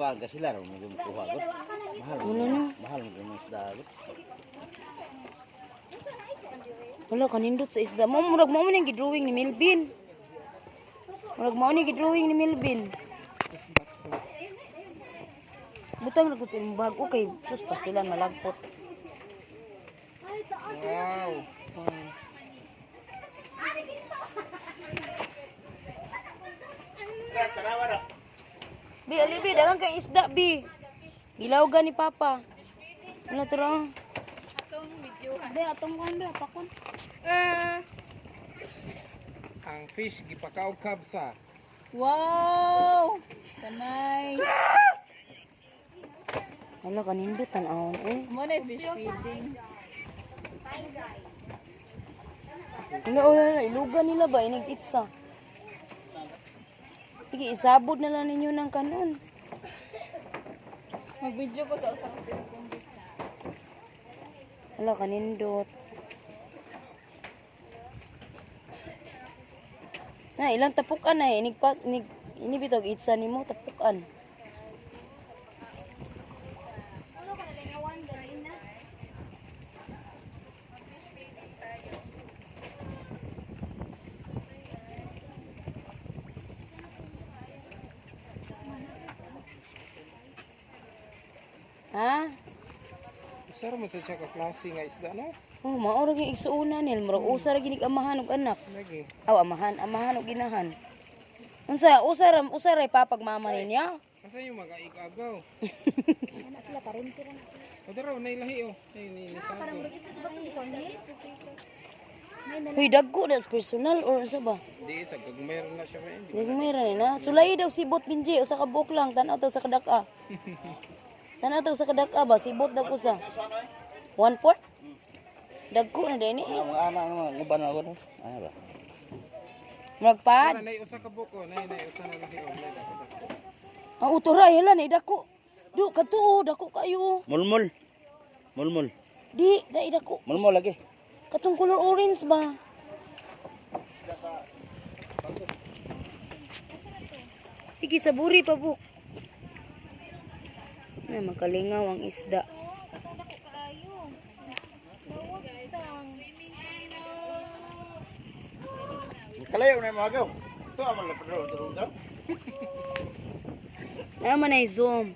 Kuhaan ka sila ron mo kuha ko. Mahal mo. Wala na. Mahal mo yung isda ko. Wala kanindot sa isda. Mo murag mao man yung gidrawing ni Melvin. Murag mao ni gidrawing ni Melvin. Butang na gud sa imong bag. Okay, sus pastilan malagpot. Wow. Bi, ali bi, daghang kay isda bi. Gilawgan ni Papa. Wala to ra. Be, atong kuan be, pakon. Ang fish gipakaw kabsa. Wow! Kanay. Wala kanindot tan-awon eh. Mo na fish feeding. Wala, wala, wala. Ilugan nila ba? Inig itsa. Sige, isabod na lang ninyo ng kanon. Mag-video ko sa usa ka cellphone. Wala, kanindot. Na, ilang tapukan na eh. Inig pas, inig, inibitog itsa nimo tapukan. Ha? Usa ra man sa siya ka klase nga isda no? Oh, mao ra gyud igsuuna nil, murag usa ra ginig amahan ug anak. Lagi. Aw, amahan, amahan ug ginahan. Unsa usa ra usa ra ipapagmama niya? Asa yung mga igagaw? Ana sila parente ra. O dara nay lahi oh. Nay ni ni sago. Huy, dagko na personal or unsa ba? Di sa gagmay ra na siya ba. Di ko mayroon ni na. Sulay daw sibot binji usa ka buok lang tan-aw taw sa kadak-a. Tan-aw taw sa kadak-a ba sibot daw ko sa. One port? Dagko na din eh. Mga anak mga uban ako no. Ano ba? Murag pad. Dara nay usa ka buko, nay nay usa na lahi oh. Nay dako dako. Ang utura hala na dako. Du kadto oh, dako kayo. Mulmul. Mulmul. Di, dai dako. Mulmul lagi. Katong color orange ba? Sige, saburi pa buk. Na makalingaw ang isda. Kalayo na mga gaw. Ito ang mga pero pero. Naman ay zoom.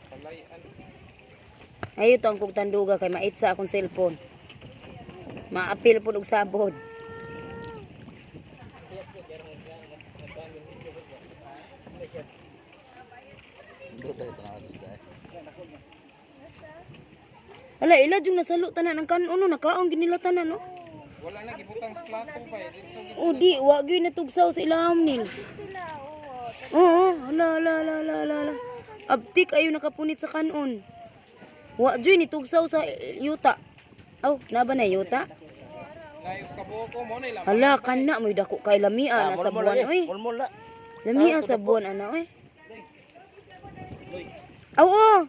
Palayan. Ayo to ang kog tanduga kay maitsa akong cellphone. Maapil po og sabod. Hindi tayo tanaw sa isda. Eh. Ala, ila jung nasalo tanan ang kanon no nakaon ginila tanan no. Wala na gibutang sa plato pa eh. Dito gid. O di wa gyud natugsaw sa ilahom nil. Oo, ala ala ala ala ala. Ala. Abtik ayo nakapunit sa kanon. Wa jud nitugsaw sa yuta. Aw, naba na yuta? Nay usa ka buko mo nay lamang. Hala, kana mo'y dako kay lamia na sa Mulmul buwan lagi. oy. Mulmul na. Lamia sa buwan ana oy. Aw, oh.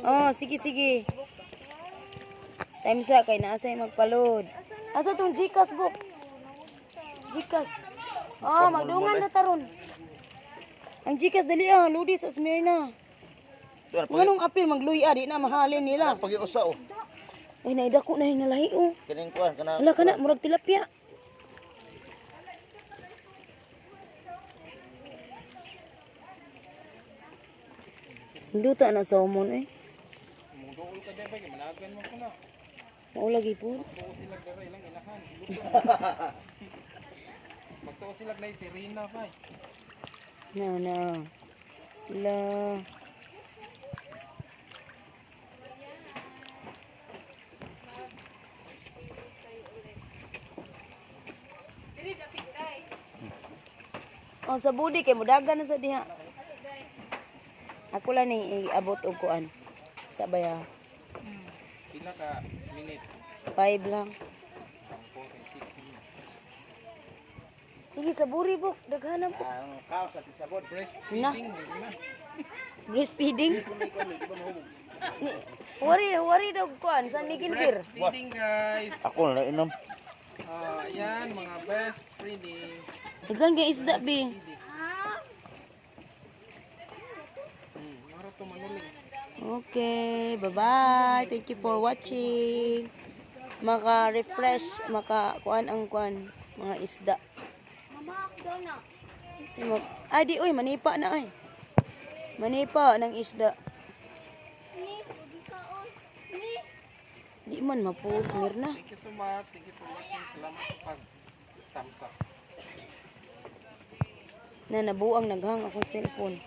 Oh, sige sige. Time sa kay naa say magpalod. Asa tong GCash book? GCash. Oh, magdungan na taron. Ang GCash dali ah, ludi sa Smyrna. Ito Kung anong apil magluya di na mahalin nila. pag usa oh. Ay naidako na yung nalahi oh. Kining kuan kana. Hala kana murag tilapia. Duta na sa umon eh. Muduol ka dai ba kay managan mo ko na. Mao lagi po. Magtuo sila dara ilang inahan. Magtuo sila nay si Rina pa. Eh. Na na. La. Oh, sa budi kay mudagan na sa diha. Ako lang ning iabot og kuan. Sa baya. Pila ka minute? 5 lang. Ang 4 kay 6 minutes. Sige, sa buri buk, daghanan po. Ang kaos sa sabon. Breastfeeding na. Breastfeeding? Wari, wari daw kuan, San Miguel Beer. Breastfeeding guys. Ako na inom. Ah, ayan mga breastfeeding. Daghan kay isda bi. Breastfeeding. Ito manuling. Okay, bye-bye. Thank you for watching. Maka-refresh, maka kuan ang kuan mga isda. Ay di oy, manipa na ay. Manipa ng isda. Di man mapus Mirna. Thank you so much. Thank you for watching. Salamat sa pag thumbs up. Na nabuang naghang akong cellphone.